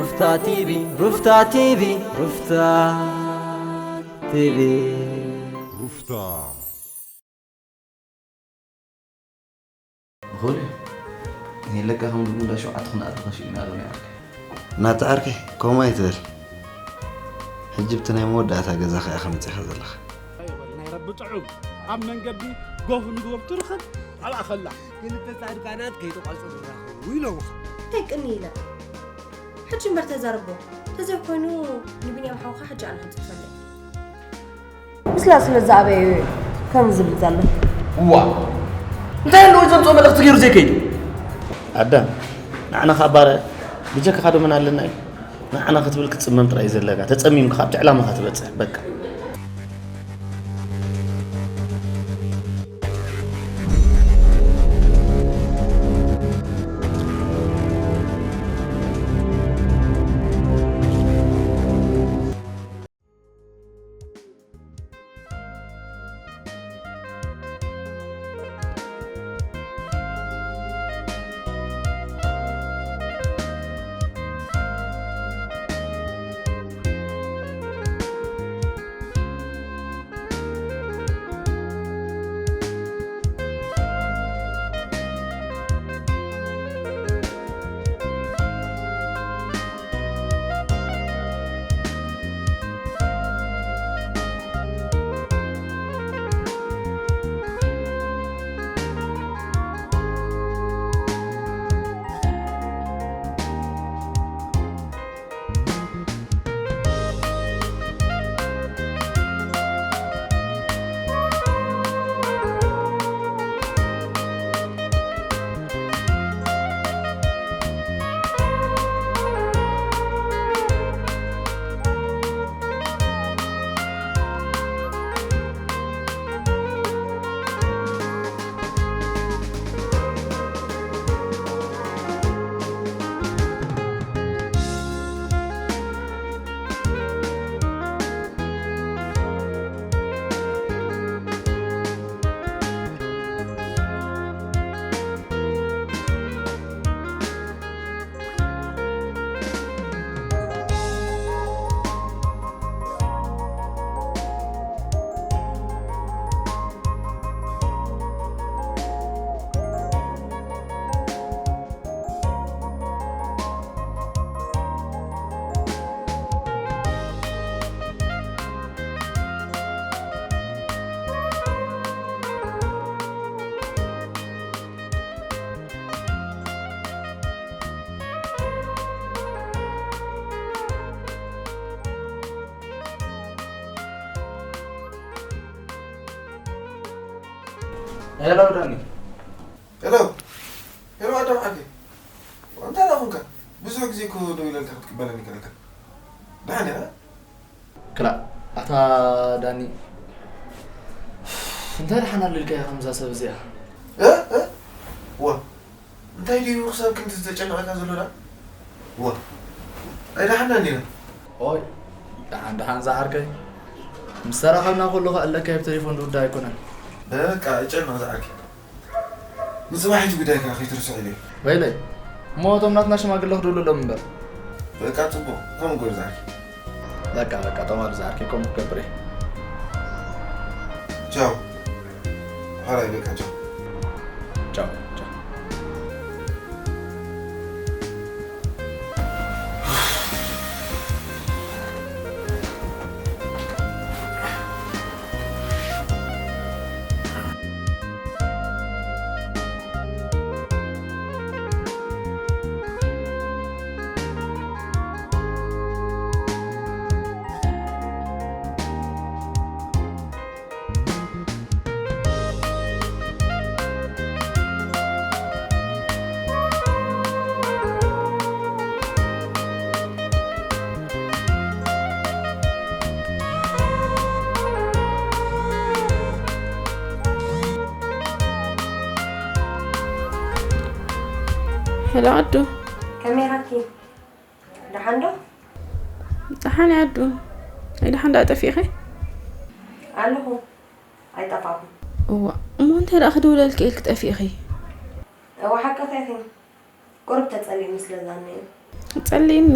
ሩፍታ ቲቪ፣ ሩፍታ ቲቪ፣ ሩፍታ ቲቪ። ሩፍታ። ብኹሉ ይለካ ከም ድሙ እንዳ ሸውዓተ ክንኣቱ ከሽኡ ኢና ዶ ነይርካ። ናታ ዓርከይ ከምኡ ኣይትበል። ሕጂ ብቲ ናይ መወዳእታ ገዛኻ ኢኻ መጺኻ ዘለኻ። ናይ ረቢ ጥዑም ኣብ መንገዲ ጎፍ ንግቦም ትርኽብ ኣብኣ ከላ ክልተ ጻድቃናት ከይተቋጽሩ ይራኸቡ ኢሎምኻ። እንታይ ቅኒ ኢለ ሕጂ እምበር ተዛርቦ ተዘይኮይኑ ንቢንያም ሓውካ ሕጂ ኣነ ክንጽሕፈለይ ምስላ ስለ ዝኣበየ እዩ ከም ዝብል ዘሎ እዋ እንታይ ኣለዎ ዘምፅኦ መልእኽቲ ገይሩ ዘይከይዱ ኣዳም ንዓና ካብ ባርያ ብጀካኻ ዶ መን ኣለና እዩ ንዓና ክትብል ክትፅመም ጥራይ እዩ ዘለካ ተፀሚምካ ኣብቲ ዕላማኻ ትበፅሕ በቃ ሄሎ ዳኒ ሄሎ ሄሎ ኣዳም ዓርከይ እንታይ ደኣ ኹንካ ብዙሕ ግዜ እኮ ደው ኢለልካ ክትቅበለኒ ከለካ ደሓን ኢኻ ክላ ኣታ ዳኒ እንታይ ደሓን ኣሎ ኢልካዮ ከምዛ ሰብ እዚኣ እ እ ዋ እንታይ ድዩ ክሳብ ክንዲ ዝተጨነቐካ ዘሎ ደኣ ዋ ኣይደሓና እንዲና ኦይ ደሓን ደሓን ዝዓርከይ ምስ ተራኸብና ከሎ ከእለካ ኣብ ቴሌፎን ዝውዳ ኣይኮነን በቃ እጨነቕ ዝዓርከይ ንፅባሒቱ ጉዳይካ ከይትርስዕ ኢለ ወይለይ እሞ እቶም ናትና ሽማግለ ክድውሉ ኣሎም እምበር በቃ ፅቡቕ ከምኡ ገር ዝዓርከይ በቃ በቃ ጠማሉ ዝዓርከይ ከምኡ ክገብር እየ ቻው ሓራይ በቃ ቻው ቻው ቻው ሄሎ ኣዱ ከመይ ሃብቲ ደሓን ዶ ደሓን ኣዱ ኣይ ደሓን ዳ ጠፊእኺ ኣለኹ ኣይጠፋኹ እዋ እሞ እንታይ ደኣ ክድውለልኪ ኢልክ ጠፊእኺ እዋ ሓቅኺ ኢኺ ቁሩብ ተጸሊእኒ ስለ ዛኒ እዩ ጸሊእኒ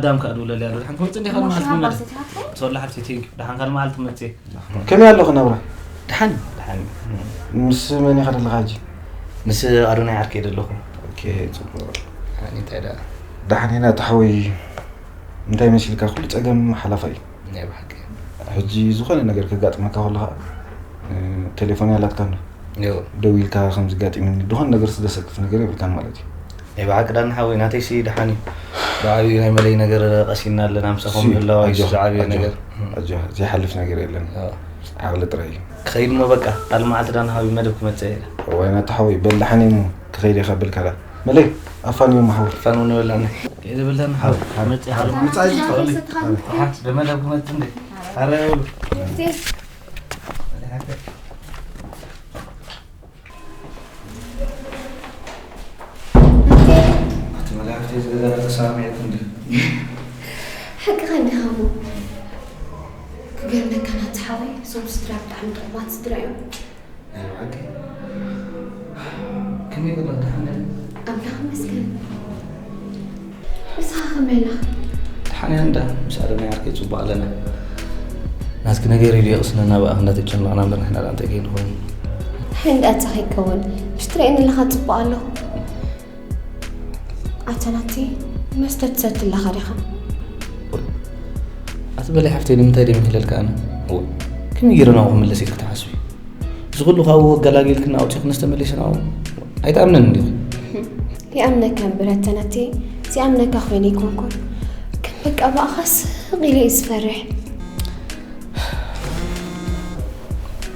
ኣዳም ከኣ ድውለል ያለ ድሓን ክመጽእ እንዲኻ እሞ መዓልቲ ሽሃባ ምመለስ ሰቲኻቶ? ሶላ ሓብቲ ቴንክ ድሓን ካልእ መዓልቲ መጽእ ከመይ ኣለኹ ነብራ? ድሓን ድሓን ምስ መን ኢኻ ደለኻ ሕጂ? ምስ ኣዶናይ ዓርከይ ደለኹ። ኦኬ፣ ጽቡቕ። ኣኒ እንታይ ደኣ? ደሓን ኢና ተሓወይ። እንታይ መሲልካ፣ ኩሉ ጸገም ሓላፋ እዩ። ናይ ብሓቂ። ሕጂ ዝኾነ ነገር ከጋጥመካ ከሎ ኸዓ ቴሌፎን ያላትካ እንዶ ዮ ደው ኢልካ ከም ዝጋጥምኒ ዝኾነ ነገር ስለ ዘሰክፍ ነገር የብልካን ማለት እዩ። ናይ ብሓቂ ዳና ሓወይ ናተይሲ ደሓን እዩ። ብዓብዩ ናይ መለይ ነገር ቀሲና ኣለና ምሳኹም ምህላው እዩ ዝዓብየ ነገር። ዘይሓልፍ ነገር የለን። ዓቕሊ ጥራይ እዩ። ክኸይድ ሞ በቃ ካልእ መዓልቲ ዳና ሓወይ መደብ ክመጽእ እየ። ዋይ ናታ ሓወይ በል ደሓን እሞ ክኸይድ እየ ካብ በልካ ዳ መለይ ኣፋንዮ ሞ ሓወይ። ፋን እውን ይበላኒ። ከይደ በልዳና ሓወይ። መጽእ ሓወይ። ምጻይ ዝፈቕሊ። ደሓን ደመደብ ክመጽእ እንደ ኣረ ይብሉ። ኣቲ መላእክቲ ዝገዛ ተሰማሚዕኩም ዲ? ሓቅኻ እንዲኻ እሞ ክገርመካ ናቲ ሓወይ እዞም ስድራ ብጣዕሚ ጥዑማት ስድራ እዮም። ናይ ብሓቂ ከመይ ገለ ድሓን ደ? ኣምላኽ ይመስገን። ንስኻ ከመይ ኣለኻ? ድሓን እያ እንዳ ምስ ኣደናይ ዓርከይ ጽቡቕ ኣለና። ናትኪ ነገር ኢሉ የቕስነና ብኣኽ እንዳተጨነቕና እምበር ንሕና ደኣ እንታይ ከይንኸውን። ሕንዳእታ ከይከውን ምሽ ትርእየኒ ኣለኻ ጽቡቕ ኣለኹ። ኣታ ናቲ መስተ ትሰቲ ኣለኻ ዲኻ? ኣቲ በላይ ሓፍተይ ንምንታይ ደሚክለልካ ኣነ? ከመይ ገይረ ናብኡ ክምለስ ኢልኪ ትሓስቢ? እዚ ኩሉ ካብኡ ኣገላጊልክና ኣውፂእክንስ ተመሊስና ኣብኡ ኣይትኣምነን እንዲኺ። ይኣምነካ እምበር ኣታ ናቲ፣ ዝኣምነካ ኮይነ ኣይኮንኩን። ከም በቃ ብኣኻ ስቕ ኢለ እየ ዝፈርሕ።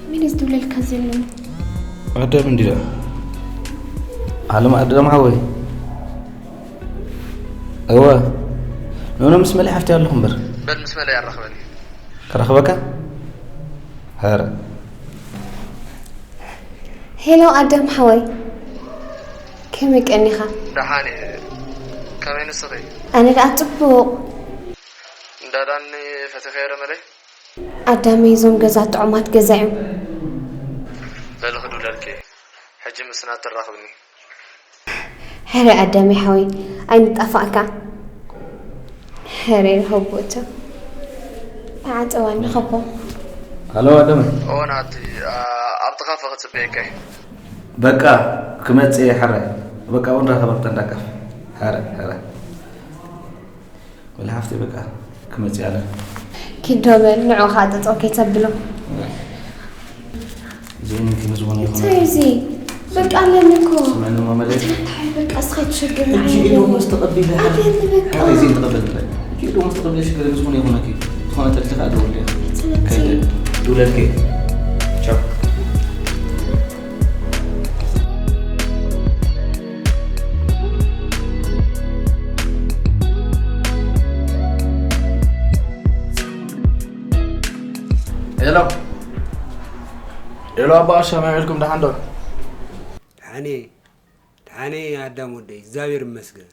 መን እዩ ዝድውለልካ ዘሎ? ኣዳም እንዲዳ። ዓለም ኣዳም ሓወይ። እወ። ኖኖ ምስ መለይ ሓፍቲ ኣለኹ እምበር። በል ምስ መለይ ኣራኽበኒ። ከራኽበካ? ሀረ። ሄሎ ኣዳም ሓወይ። ከመይ ቀኒኻ? ደሓን እየ። ከመይ ንስኺ? ኣነ ደኣ ጽቡቕ። እንዳዳኒ ፈቲኸዮ ዶ መለይ? ኣዳመይ እዞም ገዛ ጥዑማት ገዛ እዮም። በሊ ክድውለልኪ ሕጂ ምስና ትራኽብኒ። ሕረ ኣዳመይ ሓወይ ኣይንጣፋእካ። ሕረ ርኸቦ እቶ ተዓጸዋ ንኸቦ። ሃሎ ኣዳመይ። እወ ናቲ ኣብቲ ካፈ ክጽበየካ እየ። በቃ ክመጽእ እየ ሕረ። በቃ እውን ራኸበ ብጠንዳቃፍ ሕረ ሕረ። ወላ ሓፍተይ በቃ ክመጽእ ኣነ። ኪዶ በል ንዑ ኸዓ ጠጠው ከይተብሎ። ዘይምንኪ ንዝኾነ ይኹን። እንታይ እዚ? በቃ ኣለኒ እኮ። ስምዕኒ እሞ መለይ። እንታይ በቃ እስኻ ትሸግር ንዓይ እጅ ኢዶ ኣለኒ። መስተቐቢለ። ኣለኒ በቃ። ሓወይ ዘይን ተቐበል ብላይ። እጅ ኢዶ መስተቐቢለ ሽግር ንዝኾነ ይኹነኪ። ዝኾነ ተድልኻ ደውልያ። ስለዚ ከይደ። ድውለልኪ። ቻው። ሄሎ ሄሎ ኣባ ኣሻ መሚዕልኩም ደሓን ዶ? ደሓነ ደሓነ ኣዳም ወደይ እግዚኣብሔር ይመስገን።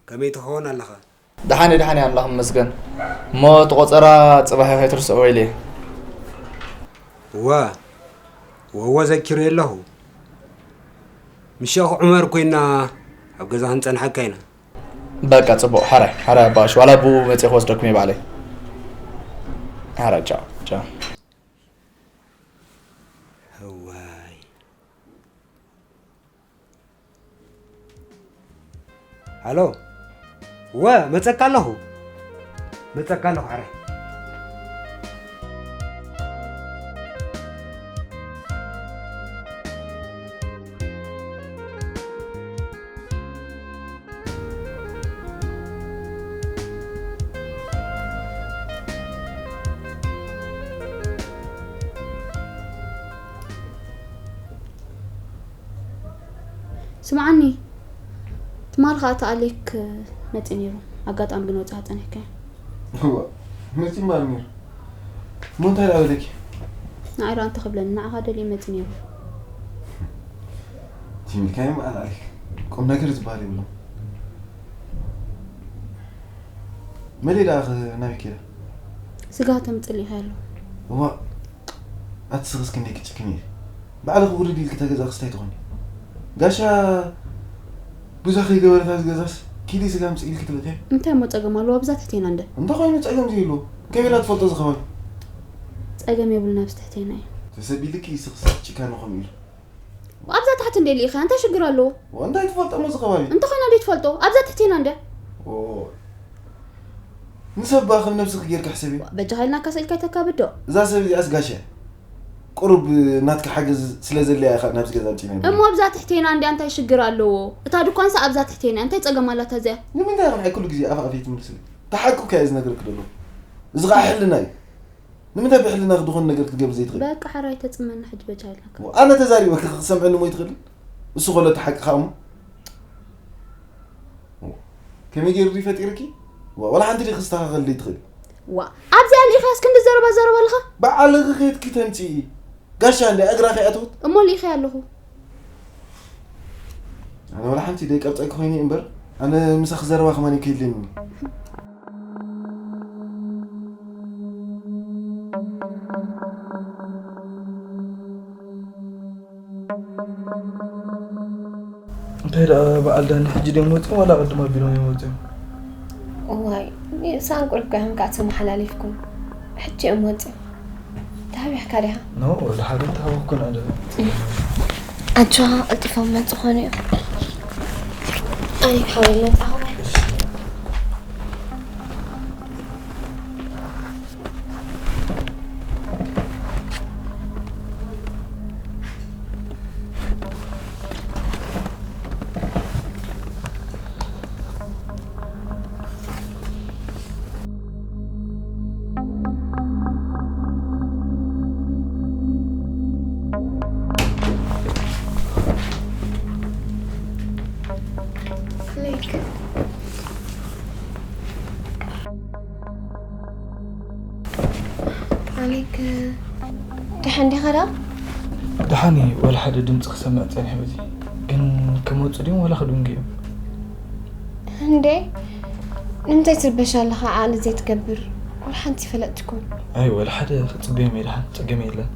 ከመይ ትኸውን ኣለኻ? ደሓን እየ ደሓን እየ ኣምላኽ ይመስገን። እሞ እቲ ቆጸራ ጽባሕ ከይትርስዕዎ ኢለ እየ። እወ እወ እወ ዘኪረዮ ኣለኹ። ምስ ሸኽ ዑመር ኮይና ኣብ ገዛ ክንጸንሓካ ኢና። በቃ ጽቡቕ። ሕራይ ሕራይ ኣባእሽ ዋላ ብኡ መጽየ ክወስደኩም እየ ባዕለይ። ሕራይ ቻው ቻው። እዋይ ሃሎ እወ መጸካ ኣለኹ። መጸካ ኣለኹ ሕራይ። ስምዓኒ ትማል ከኣ እቲ ኣሌክ መጺኡ ነይሩ ኣጋጣሚ ግን ወጺኻ ጸኒሕካዮ። እዋ መጺኡ እምበር ነይሩ እሞ እንታይ ደኣ በለኪ? ንዓይ ደኣ እንታይ ክብለኒ ንዓኻ ደልየ መጺኡ ነይሩ። ቲሚልካዮ እምበኣር ኣሌክ ቁም ነገር ዝበሃል የብሎም። መለይ ደኣ ናበይ ከይዳ? ስጋ ተምጽእ ኢኻ ኣሎ። እዋ ኣቲ ስኽስ ክንደይ ክትጭክኒ ኢኺ። ባዕልኺ ውርድ ኢልኪ እታ ገዛ ክስታይ ትኾኒ። ጋሻ ቡዛ ከይገበረት ኣብዚ ገዛስ ኪዲ ስጋ ኣምፅእ ኢልኪ ትልእኽያ። እንታይ እሞ ፀገም ኣለዎ ኣብዛ ትሕቴና እንደ። እንተኾይኑ ፀገም ዘይብሉ ከመይ ኢላ ትፈልጦ እዚ ከባቢ። ፀገም የብሉን ኣብዚ ትሕቴና እዩ። ተሰቢልኪ ስኽስ ጭካነ ከምኡ ኢሉ። ኣብዛ ታሕቲ እንደ ልኢኻ እንታይ ሽግር ኣለዎ? እንታይ ትፈልጦ መዚ ከባቢ? እንተኾነ እንደ ትፈልጦ ኣብዛ ትሕቴና እንደ። ንሰብ ባኽል ነብስኺ ጌርካ ሕሰቢ። በጃኻ ኢልና ካሰ ኢልካ ተካብዶ? እዛ ሰብ እዚኣስ ጋሻ ቁሩብ ናትካ ሓገዝ ስለ ዘድልያ ኢኻ ናብዚ ገዛ ኣምጺእና። እሞ ኣብዛ ትሕቴና እንደ እንታይ ሽግር ኣለዎ? እታ ድኳንሳ ኣብዛ ትሕቴና እንታይ ጸገም ኣላታ እዚኣ? ንምንታይ ኢኻ ንዓይ ኩሉ ግዜ ኣፍ ኣፈይ ትምልስለይ? ተሓቁካ እየ ዝነግረክ ዘሎ። እዚ ኸዓ ሕልና እዩ። ንምንታይ ብሕልና ክድኾን ነገር ክትገብር ዘይትኽእል? በቃ ሓራይ ተጽመና ሕጂ በጃ ኢልካ። ኣነ ተዛሪበ ክሰምዐኒ ሞ ይትኽእል? እሱ ኸሎ ተሓቂ ኸኣ እሞ። ከመይ ገይሩ ድዩ ፈጢርኪ? ዋ፣ ዋላ ሓንቲ ድዩ ክስተኻኸል ዘይትኽእል? ዋ፣ ኣብዚኣ ልኢኻስ ክንዲ ዘረባ ዘረባ ኣለኻ? በዓልኺ ኬድኪ ተምጽኢ። ጋሻ እንደ እግራ ከይኣትወት? እሞ ልኢኸ ኣለኹ። ኣነ ዋላ ሓንቲ ደይቀብጸኪ ኮይነ እምበር፣ ኣነ ምሳኺ ዘረባ ከማን ከይድልየኒ። እንታይ ደኣ በዓል ዳኒ ሕጂ ድዮም ወፂኦም ዋላ ቅድም ኣቢሎም እዮም ወፂኦም? እዋይ፣ ሳንቁልካ እዮም ከዓ ተመሓላሊፍኩም። ሕጂ እዮም ወፂኦም። ተሃቢሕካ ዲኻ? ኖ፣ ወላ ሓደ ተሃወኩን ኣለ። ኣጆኻ፣ ቀልጢፎም መጽ ኾኑ እዮም። ኣይ፣ ሓወይ፣ መጻኹ። ኣሌክ፣ ደሓን ዲኻ ደኣ? ደሓን እየ፣ ዋላ ሓደ ድምፂ ክሰምዕ ፀኒሐ በዚ። ግን ክመፁ ድዮም ዋላ ክድንጉ እዮም? እንዴ፣ ንምንታይ ትርበሽ ኣለኻ? ዓቕሊ ዘይትገብር፣ ዋላ ሓንቲ ይፈለጥኩን። ኣይ፣ ዋላ ሓደ ክፅበዮም እየ፣ ደሓን ፀገም የለን።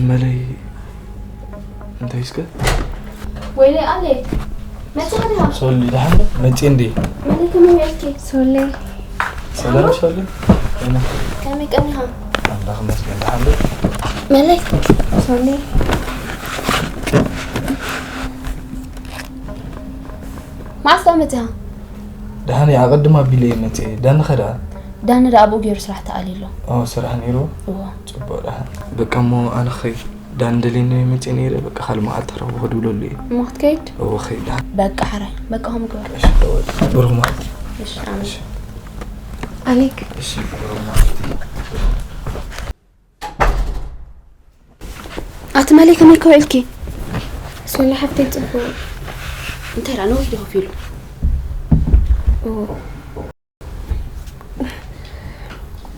መለይ እንታይ እስከ? ወይለይ ኣሌክ፣ መጺኻ ዲኻ? ሶሊ፣ ደሓን ዶ? መጺ እንዴ? መለይ፣ ከመይ ውዒልኪ? ሶሊ። ሰላም ሶሊ። ከመይ ቀኒኻ? ኣምላኽ ይመስገን፣ ደሓን ዶ? መለይ። ሶሊ። መዓስ ደኣ መጺኻ? ደሓን እየ፣ ኣቐድም ኣቢለ እየ መጺኤ። ዳኒ ኸ ደኣ? ዳኒ ደኣ ኣብኡ ገይሩ ስራሕ ተኣልዩ ኣሎ። ኦ፣ ስራሕ ነይሩ? እወ። ጽቡቕ ደሓን። በቃ እሞ ኣነ ክኸይድ። ዳኒ ደልየኒ መጺኤ ነይረ፣ በቃ ካልእ መዓልቲ ረኽቦ ክድውለሉ እየ። እሞ ክትከይድ? እወ፣ ክኸይድ ደሓን። በቃ ሓራይ፣ በቃ ከምኡ ግበር። እሺ፣ ብሩኽ መዓልቲ። እሺ፣ ኣሜን። እሺ። ኣሌክ። እሺ፣ ብሩኽ መዓልቲ። ኣቲ መለይ ከመይ ከውዒልኪ? ሶሊ ሓፍተይ ጽቡቕ። እንታይ ደኣ ነዊሕ ዶ ከፊሉ? እዎ።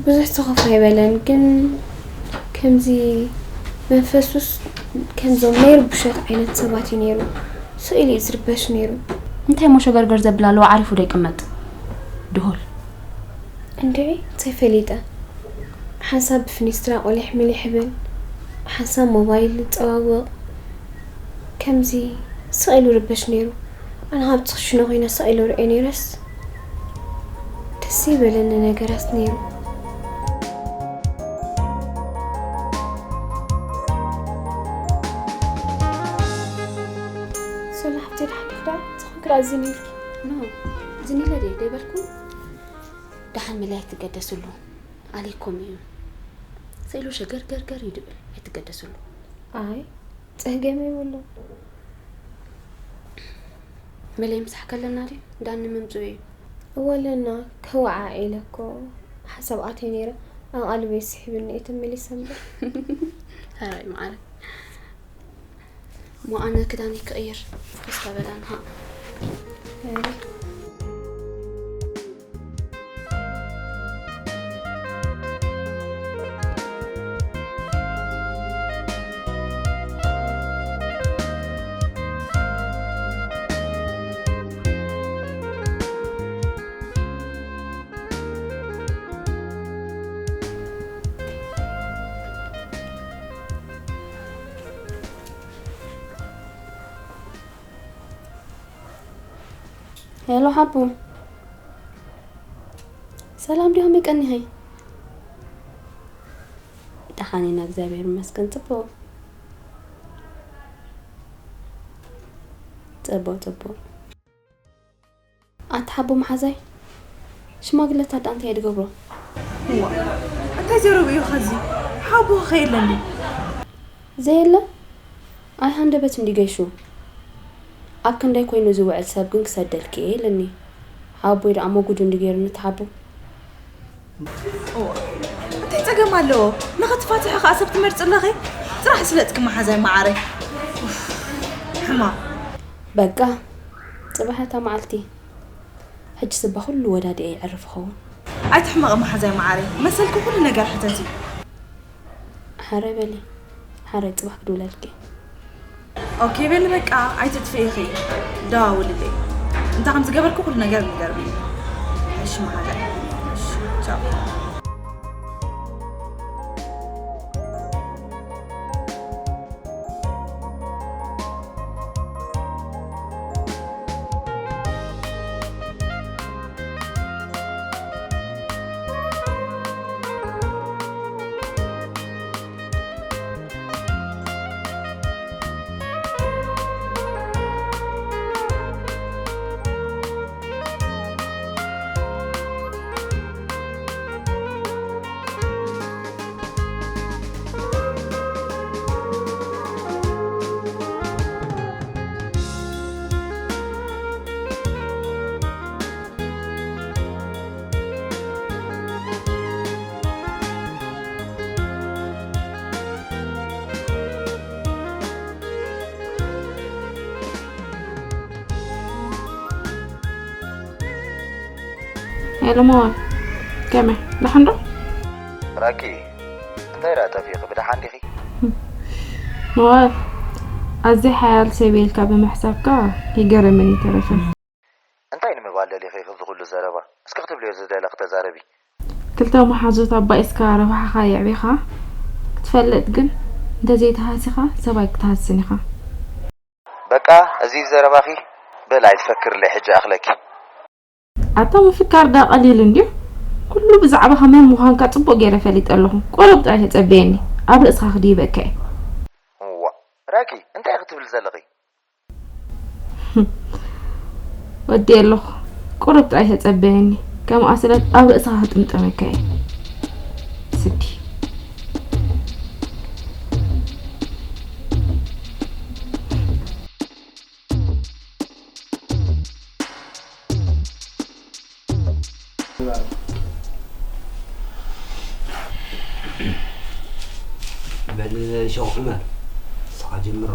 ብዙሕ ጽሑፍ ኣይበለን፣ ግን ከምዚ መንፈሱስ ከምዞም ናይ ርቡሸት ዓይነት ሰባት እዩ ነይሩ። ስቕ ኢሉ እዩ ዝርበሽ ነይሩ። እንታይ እሞ ሸገርገር ዘብል ኣለዎ? ዓሪፉ ዶ ይቅመጥ? ድሁል። እንድዒ፣ እንታይ ፈሊጠ? ሓንሳብ ብፍኒስትራ ቆሊሕ ምሊሕ ይብል፣ ሓንሳብ ሞባይል ይጸዋወቕ። ከምዚ ስቕ ኢሉ ይርበሽ ነይሩ። ኣነ ካብቲ ክሽነ ኮይነ ስቕ ኢሉ ርእየ ነይረስ፣ ደስ ዘይበለኒ ነገራት ነይሩ። ሶሊ ሓፍተይ፣ ደሓን ዲኺ ደኣ? ዝኾንኪ ደኣ ዝን ኢልኪ? ኖ፣ ዝን ኢለ ድየ ደይበልኩ? ደሓን ምልያይ ትገደስሉ። ኣሌክ ከምኡ እዩ። ስኢሉ ሸገርገርገር እዩ ድብል፣ ኣይትገደስሉ። ኣይ፣ ጸገም የብሉን። መለይ ምሳሕ ከለና ድዩ? ዳኒ ምምጽኡ እዩ። እወ ኣለና፣ ከወዓዕ ኢለ እኮ ሓሳብ ኣትየ ነይረ። ኣቓልበይ ስሒብኒ እየ ተመሊሰ እምበር። ሕራይ መዓረ። እሞ ኣነ ክዳነይ ክቕይር፣ ኮስታ በላ ንሃ። ሄሎ ሓቡ፣ ሰላም ዲኹም? ይቀኒኺ? ደሓን ኢና እግዚኣብሔር ይመስገን። ጽቡቕ ጽቡቕ ጽቡቕ። ኣታ ሓቡ መሓዛይ፣ ሽማግለታት ደኣ እንታይ እየ ድገብሮ? እዋ፣ እንታይ ዘረብኡ እዩ ኸዚ? ሓቡ ኸ የለን ድዩ? ዘየለ? ኣይ ሃንደበት እንዲ ገይሹ። ኣብ ክንደይ ኮይኑ ዝውዕል ሰብ ግን ክሰደልኪ እየ ኢልኒ። ሓቦይ ደኣ መጉዱ እንዲ ገይሩኒ ተሓቡ። እዋ፣ እንታይ ጸገም ኣለዎ? ንኽትፋትሒ ኸኣ ሰብ ትመርጺ ኣለኺ? ጥራሕ ስለጥኪ መሓዛይ መዓረይ። ኡፍ፣ ሕማም። በቃ፣ ጽባሕ እታ መዓልቲ። ሕጂ ስባ ኩሉ ወዳዲኣ የዕርፍ ኸውን። ኣይትሕመቒ መሓዛይ መዓረይ፣ መሰልኪ ኩሉ ነገር ሕተቲ። ሓራይ በሊ፣ ሓራይ ጽባሕ ክድውለልኪ። ኦኬ በሊ በቃ፣ ኣይትጥፍኢ ኢኺ። ደዋውልለይ። እንታይ ከም ዝገበርኩ ኩሉ ነገር ንገርኒ። እሺ መሓዛይ። እሺ፣ ቻው። ሄሎ መዋል፣ ከመይ? ደሓን ዶ? ራኪ፣ እንታይ ደኣ ጠፊእኺ? ብደሓን ዲኺ? መዋል፣ ኣዝየ ሓያል ሰብ ኢልካ ብምሕሳብካ ይገረመኒ ተረፈ። እንታይ ንምባል ደሊኺ ኢኺ እዚ ኩሉ ዘረባ? እስኪ ክትብልዮ ዝደለኺ ተዛረቢ። ክልተ መሓዙት ኣባኢስካ ረብሓኻ የዕቢኻ ክትፈልጥ ግን፣ እንተዘይተሃሲኻ ሰብ ኣይክትሃስን ኢኻ። በቃ፣ እዚ እዩ ዘረባኺ? በል ኣይትፈክርለይ፣ ሕጂ ኣኽለኪ። ኣታ ምፍካር ደኣ ቀሊል እንድዩ? ኩሉ ብዛዕባኻ መን ምዃንካ ጽቡቕ ገይረ ፈሊጠ ኣለኹ። ቁሩብ ጥራይ ተጸበየኒ፣ ኣብ ርእስኻ ክድይበካ እየ። እዋእ፣ ራኪ፣ እንታይ ክትብሊ ዘለኺ? ወዲ ኣለኹ፣ ቁሩብ ጥራይ ተጸበየኒ፣ ከምኣ ስለ ኣብ ርእስኻ ክጥምጠመካ እየ። ስዲ። በል ሸኽ ዑመር፣ ንስኻ ጀምሮ።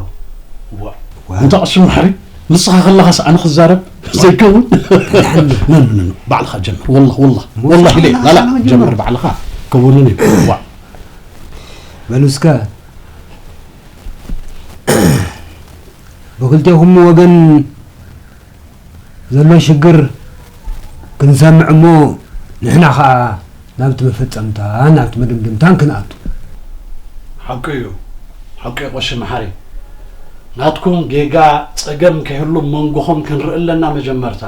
ዋ፣ ዋ። እንተ ቀሺ መሓሪ፣ ንስኻ ከለኻስ ኣነ ክዛረብ ዘይከውን? ተዳሕኒ። ኖ፣ ኖ፣ ኖ፣ ኖ፣ ባዕልኻ ጀምር። ወላሂ፣ ወላሂ፣ ሞሳ ወላሂ ኢለ፣ ከለኻ ላላ፣ ኣነ ክጀምር። ጀምር ባዕልኻ። ከውንን እዩ። ዋ። በሉ እስከ፣ ብክልቴኹም ወገን ዘሎ ሽግር ክንሰምዕ እሞ፣ ንሕና ኸኣ ናብቲ መፈጸምታን ናብቲ መደምደምታን ክንኣቱ። ሓቁ እዩ፣ ሓቁ እዩ ቀሺ መሓሪ። ናትኩም ጌጋ፣ ጸገም ከይህሉ መንጎኹም ክንርኢ ኣለና መጀመርታ።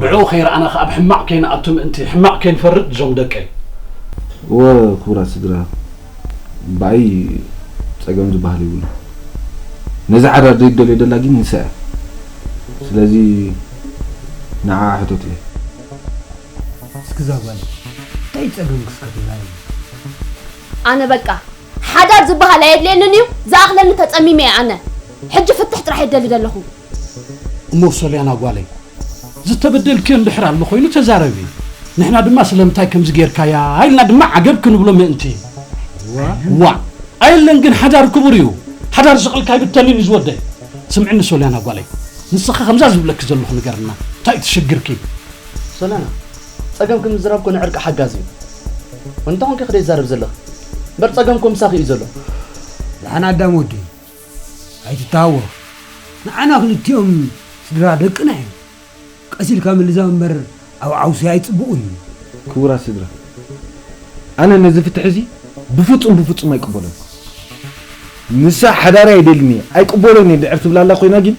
ብዕኡ ከይረኣና ኸኣ ኣብ ሕማቕ ከይንኣቱ ምእንቲ፣ ሕማቕ ከይንፈርድ እዞም ደቀይ። እወ ክቡራት ስድራ፣ ብኣይ ጸገም ዝበሃል የብሉን። ነዚ ሓዳር ዘይደልዮ ደላ ግን ንሳ እያ። ስለዚ ንዓኣ ሕተትዮ። እስኪ እዛ ጓል እንታይ ጸገምኪ እስከ ተዛረቢ። ኣነ በቃ ሓዳር ዝበሃል ኣየድልየንን እዩ፣ ዝኣኽለኒ ተጸሚመ እየ ኣነ። ሕጂ ፍትሕ ጥራሕ እየ ደሊ ዘለኹ። እሞ ሶልያና ጓለይ፣ ዝተበደልክዮ እንድሕር ኣሎ ኮይኑ ተዛረቢ። ንሕና ድማ ስለምንታይ ከምዚ ጌርካያ ኢልና ድማ ዓገብ ክንብሎ ምእንቲ። ዋ። ዋ። ኣየለን ግን ሓዳር ክቡር እዩ። ሓዳር ስቕልካ ኣይብተንን እዩ ዝወደይ። ስምዕኒ ሶልያና ጓለይ፣ ንስኻ ከምዛ ዝብለኪ ዘለኹ ንገርና። እንታይ እዩ ትሽግርኪ? ሶልያና፣ ጸገምኪ ምዝራብ ኮነ ዕርቂ ሓጋዚ እዩ። እንተ ኾንኪ ክደይ ትዛረብ ዘለኺ? እምበር ጸገምኩም ምሳኺ እዩ ዘሎ። ደሓን ኣዳም ወደይ፣ ኣይትተሃወኽ። ንዓና ክልቲኦም ስድራ ደቅና እዮም። ቀስ ኢልካ ምልዛም እምበር ኣብ ዓውሲ ኣይጽቡቕን እዩ። ክቡራት ስድራ፣ ኣነ ነዚ ፍትሒ እዚ ብፍጹም ብፍጹም ኣይቅበሎን። ንሳ ሓዳሪ ኣይደልን እየ፣ ኣይቅበሎን እየ እንድሕር ትብል ኣላ ኮይና ግን፣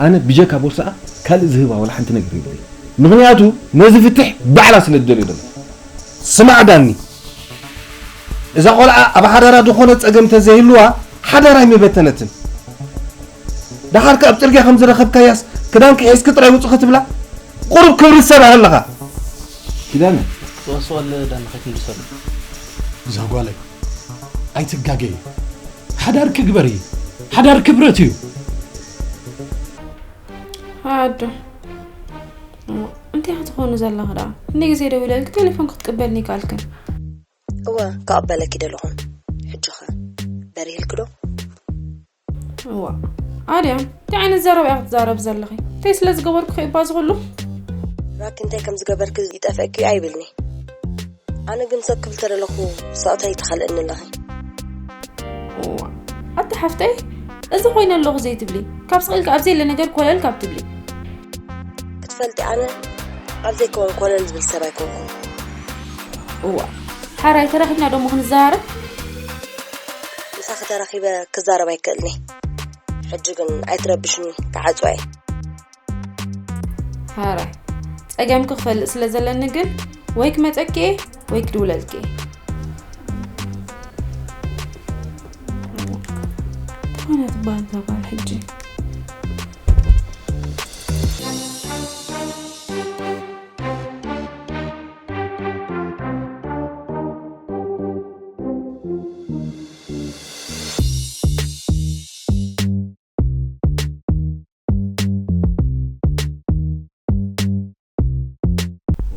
ኣነ ብጀካ ቦርሳኣ ካልእ ዝህባ ዋላ ሓንቲ ነገር የብለይ። ምኽንያቱ ነዚ ፍትሕ ባዕላ ስለ ትደልዮ ደላ። ስማዕ ዳኒ፣ እዛ ቆልዓ ኣብ ሓዳራ ዝኾነ ጸገም ተዘይህልዋ ሓዳራ ኣይምበተነትን። ደሓር ከ ኣብ ጽርግያ ከም ዝረኸብካያስ ክዳንኪ ሒዝኪ ጥራይ ውጽኺ ትብላ? ቁሩብ ክብሪ ሰብ ኣለኻ። ኪዳነ። ወስወል ዳኒ ከይትምልሰሉ። እዛ ጓለይ ኣይትጋገይ። ሓዳር ክግበር እዩ። ሓዳር ክብረት እዩ። ኣዶ፣ እንታይ ክትኾኑ ዘለኹ ደኣ? ክንደይ ግዜ ደዊለልኪ ቴሌፎን ክትቅበልኒ ይከኣልክን? እወ፣ ክቕበለኪ ደለኹን። ሕጂ ኸ በሪህልኪ ዶ? እዋ፣ ኣድያም፣ እንታይ ዓይነት ዘረባ ኢኺ ክትዛረቢ ዘለኺ? እንታይ ስለ ዝገበርኩ ኸ ይባ ዝኹሉ? ራኪ እንታይ ከም ዝገበርኪ ይጠፍአኪ ኣይብልኒ። ኣነ ግን ሰብ ክብል ተደለኹ ስቕታ ይትኸልእኒ ኣለኺ። እዋ፣ ኣቲ ሓፍተይ፣ እዚ ኮይነ ኣለኹ ዘይትብሊ፣ ካብ ስቕ ኢልካ ኣብ ዘየለ ነገር ኮለል ካብ ትብሊ። ክትፈልጢ ኣነ ኣብ ዘይከውን ኮለል ዝብል ሰብ ኣይኮንኩን። እዋ፣ ሓራይ ተራኺብና ደሞ ክንዘራረብ? ምሳኺ ተራኺበ ክዛረብ ኣይክእልኒ። ሕጂ ግን ኣይትረብሽኒ፣ ክዓጽዋ እየ። ሓራይ ጸገምኪ ክፈልጥ ስለ ዘለኒ ግን ወይ ክመጸኪ እየ ወይ ክድውለልኪ እየ። ትኾነ ትበሃል እዛ ጓል ሕጂ።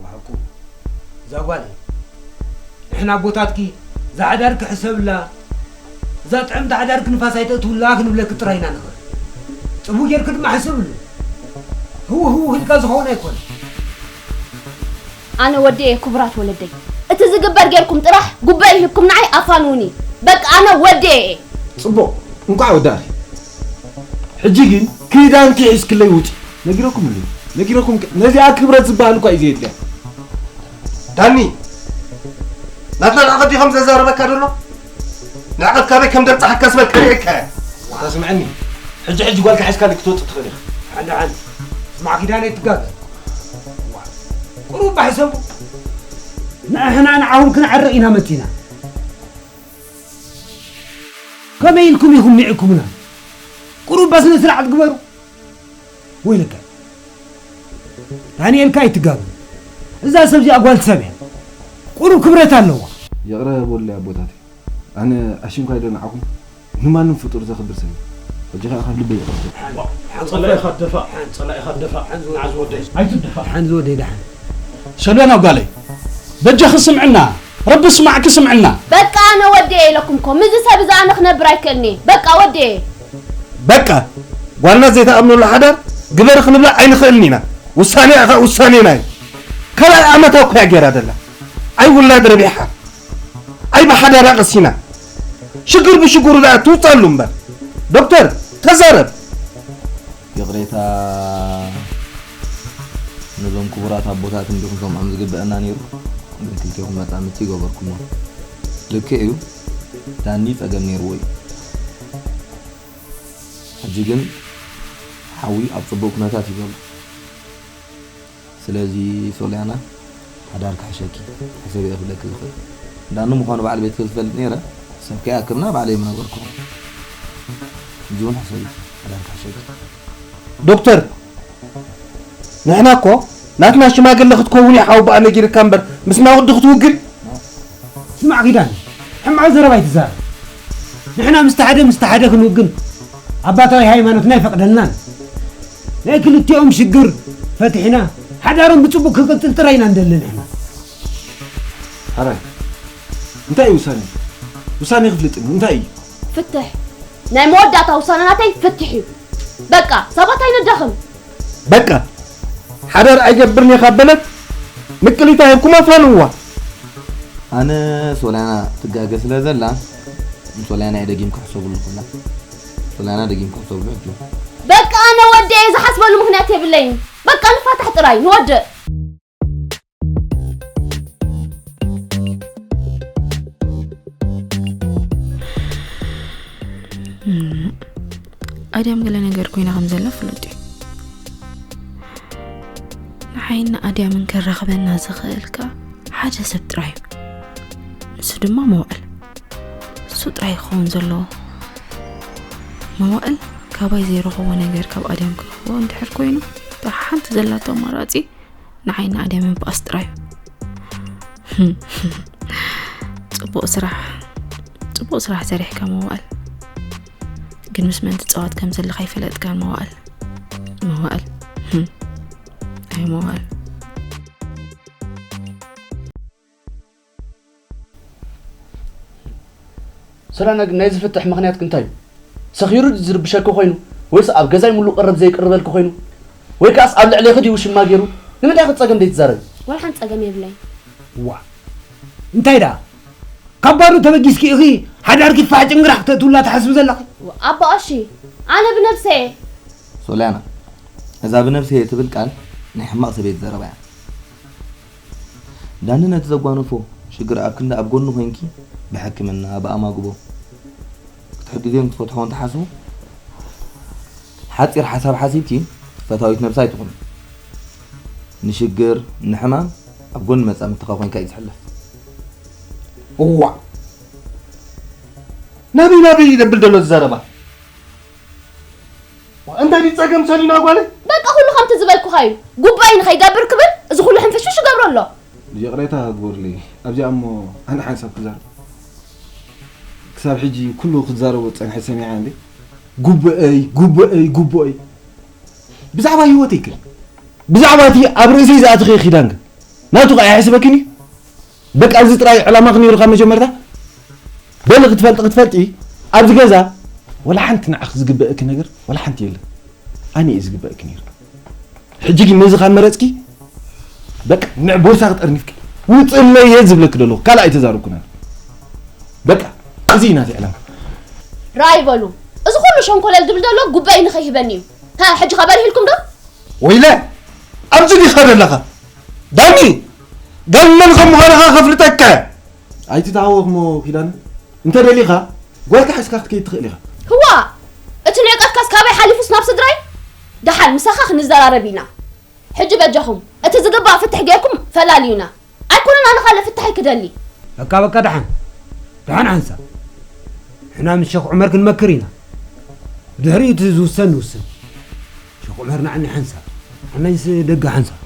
ሓቁ። እዛ ጓል፣ ንሕና ኣቦታትኪ፣ እዛ ሓዳርኪ ሕሰብላ፣ እዛ ጥዕምቲ ሓዳርኪ ንፋስ ኣይተእትውላ ክንብለኪ ጥራይ ኢና ንኽእል። ጽቡቕ ጌርኪ ድማ ሕሰብሉ። ህው ህው ኢልካ ዝኸውን ኣይኮነን። ኣነ ወደየ ክቡራት ወለደይ፣ እቲ ዝግበር ጌርኩም ጥራሕ ጉበይ ሂብኩም ንዓይ ኣፋንውኒ። በቃ ኣነ ወደየ እየ። ጽቡቕ፣ እንቋዕ ወዳእኺ። ሕጂ ግን ክዳንኪ ሒዝክለይ ውጪ። ነጊረኩም ኣለኹ። ነጊረኩም ከ-፣ ነዚኣ ክብረት ዝበሃል እኳ እዩ ዘየድልያ። ዳኒ፣ ናትና ንዕቐት ድዩ ከም ዘዛረበካ ዘሎ? ንዕቐት ካበይ ከም ዘምጻሓካ ዝበልካ ርኢካ እያ። ዋላ ስምዐኒ፣ ሕጂ ሕጂ ጓልካ ሒዝካለይ ክትወጽእ ትኽእል ኢኻ። ሓንቲ ሓንቲ፣ ስማዕ ኪዳነ ኣይትጋገ። ቁሩብ ባሕሰቡ። ንሕና ንዓኹም ክንዓርቕ ኢና መጺና። ከመይ ኢልኩም ኢኹም ኒዕኩምና? ቁሩብ ስነ ስርዓት ግበሩ። ወይለካ ዳንኤልካ ኣይትጋገ። እዛ ሰብ እዚኣ ጓል ሰብ እያ። ቁሩብ ክብረት ኣለዋ። ይቕረ በሉለይ ኣቦታተይ። ኣነ ኣሽንኳይ ዶ ንዓኹም ንማንም ፍጡር ዘኽብር ሰብ እየ። ሕጂ ኸኣ ካብ ልበይ ይቕረ። ጸላኢኻ ደፋእ፣ ጸላኢኻ ደፋእ፣ ሓንዚ ንዓዚ ወደይ። ኣይትደፋእ። ሓንዚ ወደይ ደሓን። ሰልዮና ጓለይ፣ በጃኺ ስምዕና፣ ረቢ ስማዕኪ ስምዕና። በቃ ኣነ ወደየ ኢለኩምኮ፣ ምስዚ ሰብ እዚ ኣነ ክነብር ኣይክእልን እየ። በቃ ወደየ። በቃ ጓልና ዘይትኣምነሉ ሓዳር ግበሪ ክንብላ ኣይንኽእልን ኢና። ውሳኔኣ ኸኣ ውሳኔና እዩ። ካልኣይ ዓመታ እኮ እያ ገይራ ዘላ። ኣይ ውላድ ረቢሓ፣ ኣይ ብሓዳራ ቀሲና። ሽግር ብሽግሩ ደኣ ትውጻሉ እምበር። ዶክተር፣ ተዛረብ። ይቕሬታ፣ ነዞም ክቡራት ኣቦታት እንዲኹም ሰምዖም ዝግበአና ነይሩ፣ ግን ክልቴኹም መጻምድቲ ይገበርኩሞ። ልክዕ እዩ፣ ዳኒ ጸገም ነይርዎ እዩ። ሕጂ ግን ሓዊ ኣብ ጽቡቕ ኩነታት እዩ ዘሎ። ስለዚ ሶልያና፣ ሓዳር ክሕሸኪ፣ ሕሰቢ እየ ክብለኪ ዝኽእል። ዳኒ ምዃኑ በዓል ቤትኪ ዝፈልጥ ነይረ፣ ሰብ ከይኣክብና ባዕለይ ምነገርኩኹም። ሕጂ እውን ሕሰቢ፣ ሓዳር ክሕሸኪ። ዶክተር፣ ንሕና እኮ ናትና ሽማግለ ክትከውን እየ ሓወቦኣ ነጊርካ እምበር፣ ምስና ወዲ ክትውግን? ስማዕ ኪዳነ፣ ሕማቕ ዘረባ ኣይትዛረብ። ንሕና ምስቲ ሓደ፣ ምስቲ ሓደ ክንውግን ኣባታዊ ሃይማኖትና ኣይፈቕደልናን። ናይ ክልቲኦም ሽግር ፈቲሕና፣ ሓዳሮም ብጽቡቕ ክቕጽል ጥራይ ኢና ንደሊ ንሕና። ሓራይ፣ እንታይ እዩ ውሳኔ? ውሳኔ ክፍልጥኒ እንታይ እዩ? ፍትሕ። ናይ መወዳእታ ውሳነ ናተይ ፍትሕ እዩ። በቃ፣ ሰባት ኣይነዳኽም። በቃ፣ ሓዳር ኣይገብርን እየ ካብ በለት፣ ምቅሊታ ሂብኩም ኣፋንውዋ። ኣነ ሶልያና ትጋገ ስለ ዘላ፣ ንሶልያና እየ ደጊምካ ሕሰብሉ ክብላ። ሶልያና ደጊምካ ሕሰብሉ ሕጂ። በቃ፣ ኣነ ወደየ ዝሓስበሉ ምኽንያት የብለይን። በቃ፣ ንፋታሕ ጥራይ፣ ንወድእ። ኣድያም ገለ ነገር ኮይና ከም ዘላ ፍሉጥ እዩ። ንዓይን ንኣድያምን ከራኽበና ዝኽእል ከኣ ሓደ ሰብ ጥራይ እዩ። ንሱ ድማ መዋእል። እሱ ጥራይ ክኸውን ዘለዎ። መዋእል ካባይ ዘይረኽቦ ነገር ካብ ኣድያም ክረኽቦ እንድሕር ኮይኑ፣ እታ ሓንቲ ዘላቶ ኣማራጺ ንዓይን ንኣድያምን ምብኣስ ጥራይ እዩ። ጽቡቕ ስራሕ፣ ጽቡቕ ስራሕ ሰሪሕካ መዋእል። ግን ምስ መን ትጻወት ከም ዘለኻ ኣይፈለጥካን መዋእል። መዋእል። ህም። ኣይ መዋእል። ሰላና ግን ናይ ዝፍትሕ ምኽንያት እንታይ እዩ? ሰኺሩ ዝርብሸኪ ኮይኑ ወይስ ኣብ ገዛይ ሙሉ ቀረብ ዘይቅርበልኪ ኮይኑ ወይ ከኣስ ኣብ ልዕሌኺ ድዩ ውሽማ ገይሩ? ንምንታይ ኢኺ ጸገም ዘይትዛረቢ? ዋላ ሓንቲ ጸገም የብለይ። ዋ እንታይ ደኣ ካብ ባዶ ተበጊስኪ ኢኺ ሓዳርኪ ፋሕ ጭንግራሕ ክተእትውላ ትሓስቢ ዘለኺ? ኣቦ ቀሺ ኣነ ብነብሰየ ሶልያና እዛ ብነብሰየ ትብል ቃል ናይ ሕማቕ ሰበይቲ ዘረባ እያ። ዳኒ ነቲ ዘጓነፎ ሽግር ኣብ ክንዲ ኣብ ጎኑ ኮይንኪ ብሕክምና ብኣማግቦ ክትሕግዝዮን ክትፈትሖ እንተሓስቡ ሓፂር ሓሳብ ሓሲብኪ ፈታዊት ነብሳ ኣይትኹኒ። ንሽግር ንሕማም ኣብ ጎኒ መፃምድትኻ ኮይንካ እዩ ዝሕለፍ። እዋእ ናበይ ናበይ እዩ ደብል ዘሎ ዝዛረባ? እንታይ ድዩ ጸገም ሰሊና ጓለይ? በቃ ኩሉ ከምቲ ዝበልኩኻ እዩ። ጉባኤ ንኸይገብር ክብል እዚ ኩሉ ሕንፍሽፍሽ ይገብሮ ኣሎ። ይቕሬታ ግበሩለይ ኣብዚኣ እሞ ኣነ ሓንሳብ ክዛረብ። ክሳብ ሕጂ ኩሉ ክትዛረቦ ዝጸንሐት ሰሚዐያ እንዴ? ጉቦኣይ ጉቦኣይ ጉቦኣይ ብዛዕባ ህይወተይ ከ ብዛዕባ እቲ ኣብ ርእሰይ ዝኣተኸዮ ኪዳን ከ ናቱ ከኣ ኣይሕስበክን እዩ? በቃ እዚ ጥራይ ዕላማኺ ነይሩ ካብ መጀመርታ? በሊ ክትፈልጢ ክትፈልጢ ኣብዚ ገዛ ወላ ሓንቲ ንዓኺ ዝግበአኪ ነገር ወላ ሓንቲ የለን። ኣነ እየ ዝግበአኪ ነይሩ። ሕጂ ግን ነዚ ካብ መረፅኪ በቃ ንዕ ቦርሳኺ ጠርኒፍኪ ውፅለየ ዝብለኪ ዘለኹ ካልእ ኣይተዛረብኩን ኣነ። በቃ እዚ እዩ ናተይ ዕላማ። ራይ በሉ እዚ ኩሉ ሸንኮለል ዝብል ዘሎ ጉባኤ ንኸይህበኒ እዩ። ሃ ሕጂ ከ በሪህልኩም ዶ? ወይለ ኣብዚ ዲኻ ዘለኻ? ዳኒ ጋል መን ከም ምዃንኻ ከፍልጠካ እየ። ኣይትተሃወኽ እሞ ኪዳነ እንተ ደሊኻ ጓልካ ሒዝካ ክትከይድ ትኽእል ኢኻ። ህዋ እቲ ንዕቀትካስ ካበይ ሓሊፉስ ናብ ስድራይ? ደሓን ምሳኻ ክንዘራረብ ኢና። ሕጂ በጃኹም እቲ ዝግባእ ፍትሕ ጌርኩም ፈላልዩና። ኣይኮነን ኣነ ካልእ ፍታሕ እየ ክደሊ። በቃ በቃ ደሓን ደሓን ሓንሳብ ንሕና ምስ ሸኽ ዑመር ክንመክር ኢና። ብድሕሪኡ እቲ ዝውሰን ንውስን። ሸኽ ዑመር ንዓኒ ሓንሳብ ንዓናይስ ደገ ሓንሳብ።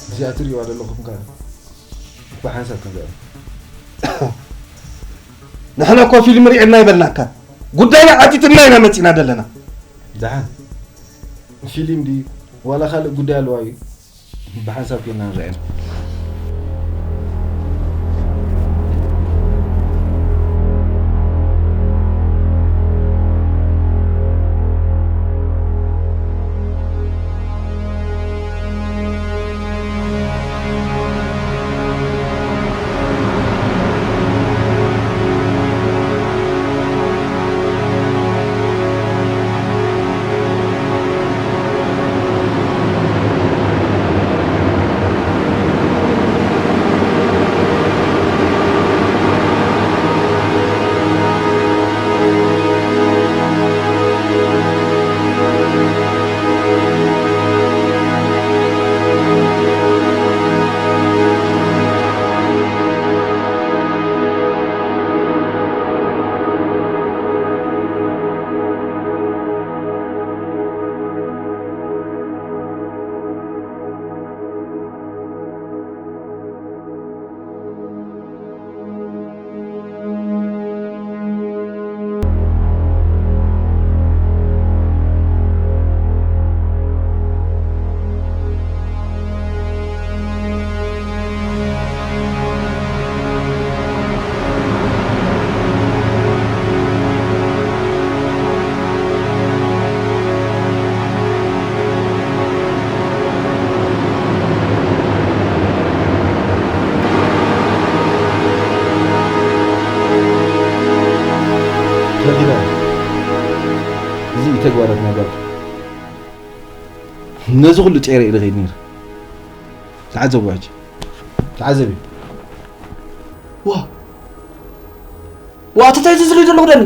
እዚኣ ትርእይዋ ዘለኹም ከ ብሓንሳብ ክንሪኣ። ንሕና እኮ ፊልም ሪዕና ይበልናካ ጉዳይና ዓቲትና ኢና መፂና ዘለና። ደሓን ፊልም ድዩ ዋላ ካልእ ጉዳይ ኣለዋ እዩ ብሓንሳብ ኮይና ንሪኣ ኢና። እዚ እዩ ተግባራት ናይ ጓል። ነዚ ኩሉ ጸይረ ኢለ ከይድ ነይረ። ተዓዘቡ ሕጂ። ተዓዘቢ። ዋ። ዋ፣ ተታይ ዝዝሉ ዘለኹ ደኒ።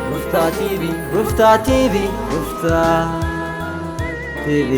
ሩፍታ ቲቪ፣ ሩፍታ ቲቪ፣ ሩፍታ ቲቪ።